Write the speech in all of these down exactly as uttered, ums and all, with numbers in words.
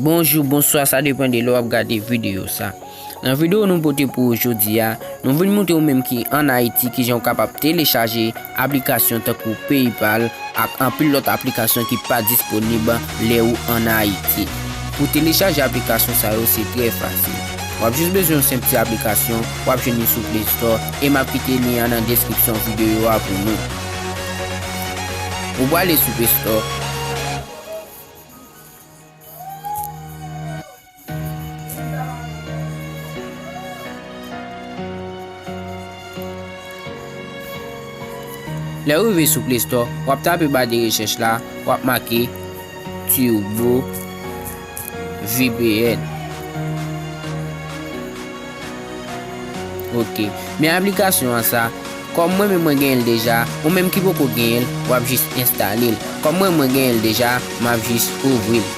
Bonjou, bonswa, sa depann de lè w ap gade videyo sa. Nan videyo nou pote pou ou jodi a, nou vin montre ou menm ki ann Ayiti kijan w kapab telechaje aplikasyon tankou PayPal ak anpil lòt aplikasyon ki pa disponib lè ou ann Ayiti. Pou telechaje aplikasyon sa yo, se trè fasil. W ap jis bezwen yon senp ti aplikasyon, w ap jwenn li sou Play Store, e m ap kite lyen an nan deskripsyon videyo a pou nou. Ou prale sou Play Store. Lè w rive sou Play Store, w ap tape ba de rechèch la, w ap make Turbo V P N. Ok. Men aplikasyon an sa, kòm mwen menm mwen genyen l deja, ou menm ki poko genyen l, w ap jis enstale l. Kòm mwen mwen genyen l deja, m ap jis ouvri l.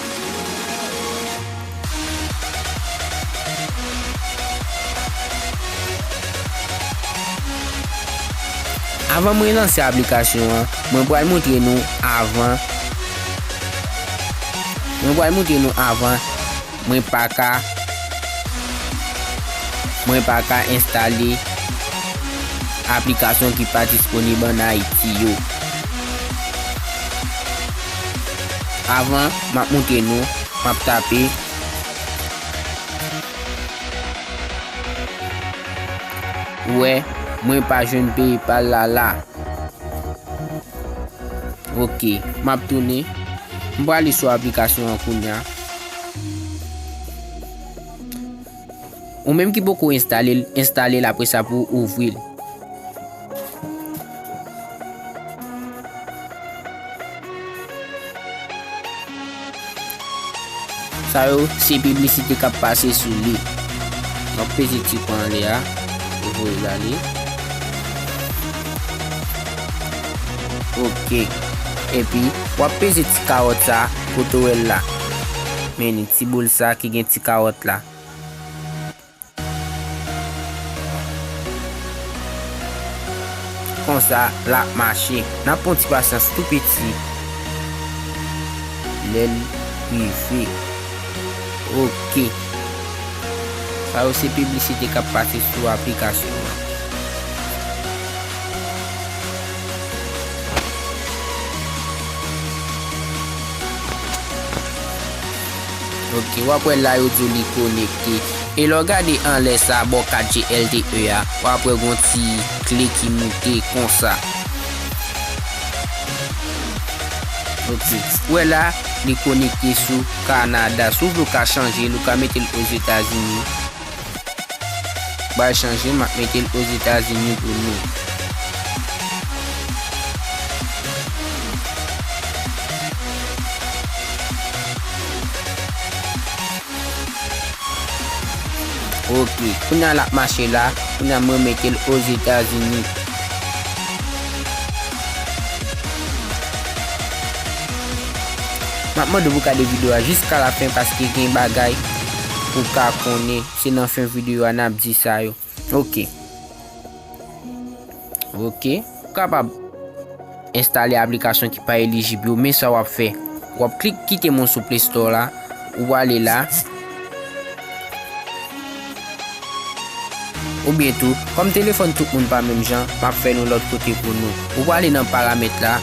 Avan mwen lanse aplikasyon an, mwen pral montre nou avan. Mwen pral montre nou avan. Mwen pa ka, mwen pa ka enstale aplikasyon ki pa disponib ann Ayiti yo. Avan, m ap montre nou, m ap tape. Ou wè, mwen pa jwenn PayPal la la. Ok, m ap tounen. M prale sou aplikasyon an kounye a. Ou menm ki poko enstale l, enstale l apre sa pou w ouvri l. Sa yo, se piblisite k ap pase sou li. W ap peze ti kwen anlè a, e voye l ale. Ok. Epi, w ap peze ti kawòt sa, kote w wè l la. Men ni ti boul sa ki gen ti kawòt la. Konsa, l ap mache. N ap pran ti pasyans tou piti. Lè l rive. Ok. Sa yo se piblisite k ap pase sou aplikasyon an. Ok, w ap wè la yo di w li konekte. E lè w gade anlè sa bò kat G L T E a, w ap wè gon ti kle ki moute konsa. Ok, w wè la, li konekte sou Kanada. Si w vle w ka chanje l, ou ka mete l Ozetazini. Bay chanje, m ap mete l Ozetazini pou nou. Ok, kounye a l ap mache la, kounye a mwen mete l Ozetazini. M ap mande w pou w gade videyo a jiska lafen paske gen bagay pou w ka konnen. Se nan fen videyo a n ap di sa yo. Ok. Ok. Ou kapab enstale aplikasyon ki pa elijib yo, men sa w ap fè. W ap klik kite m sou Play Store la. Ou prale la. Oubyen tou, kòm telefòn tout moun pa menm jan, m ap fè nou lòt kote pou nou. Ou prale nan paramèt la.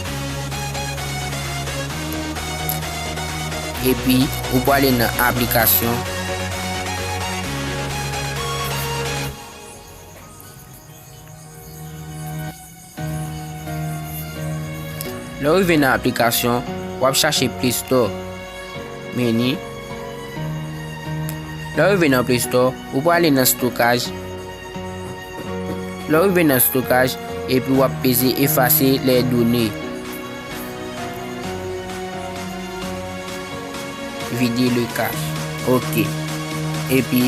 Epi, ou prale nan aplikasyon. Lè w rive nan aplikasyon, w ap chache Play Store. Men ni. Lè w rive nan Play Store, ou prale nan stokaj. Lè w rive nan stokaj, epi w ap peze efase les données. Vider le cache. Ok. Epi,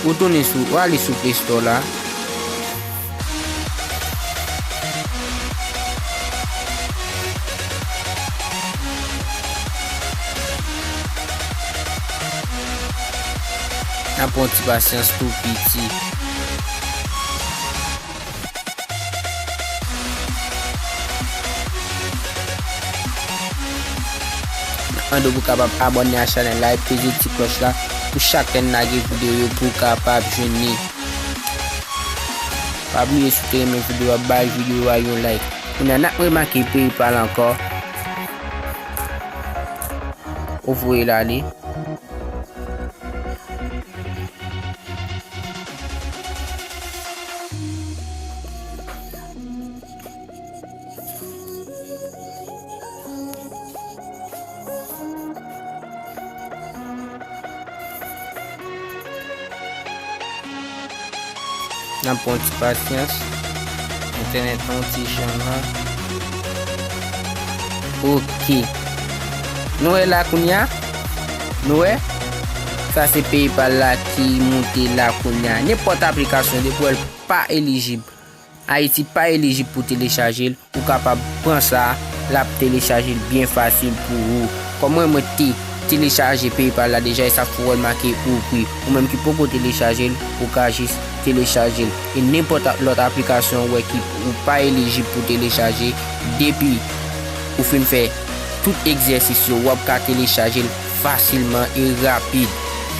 ou tounen sou, ou ale sou Play Store la. N ap pran ti pasyans tou piti. Mande w pou w kapab abòne a chanèl la e peze ti klòch la pou chak lè n lage videyo pou w kapab jwenn li. Pa bliye si w te renmen videyo a, bay videyo a yon like. Kounye a n ap remake PayPal ankò. Ou voye l ale. N ap pran ti pasyans. Entènèt lan ti jan la. Ok. Nou wè la kounye a? Nou wè? Sa se PayPal la ki moute la kounye a. Nenpòt aplikasyon, depi w wè l pa elijib. Ayiti pa elijib pou telechaje l, ou kapab pran sa, l ap telechaje l byen fasil pou ou. Kòm mwen, mwen te telechaje PayPal la deja, e sa fè w wè l make ouvri. Ou menm ki poko telechaje l, ou ka jis telechaje l. E nenpòt a- lòt aplikasyon ou wè ki ou pa elijib pou telechaje, depi ou fin fè tout egzèsis yo, w ap ka telechaje l fasilman e rapid.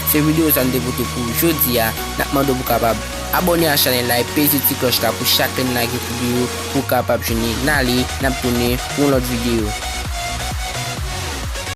Se videyo sa n te pote pou jodi a. N ap mande w pou w kapab abòne a chanèl la e peze ti klòch la pou chak lè n lage videyo pou w kapab jwenn li. N ale, n ap tounen pou yon lòt videyo.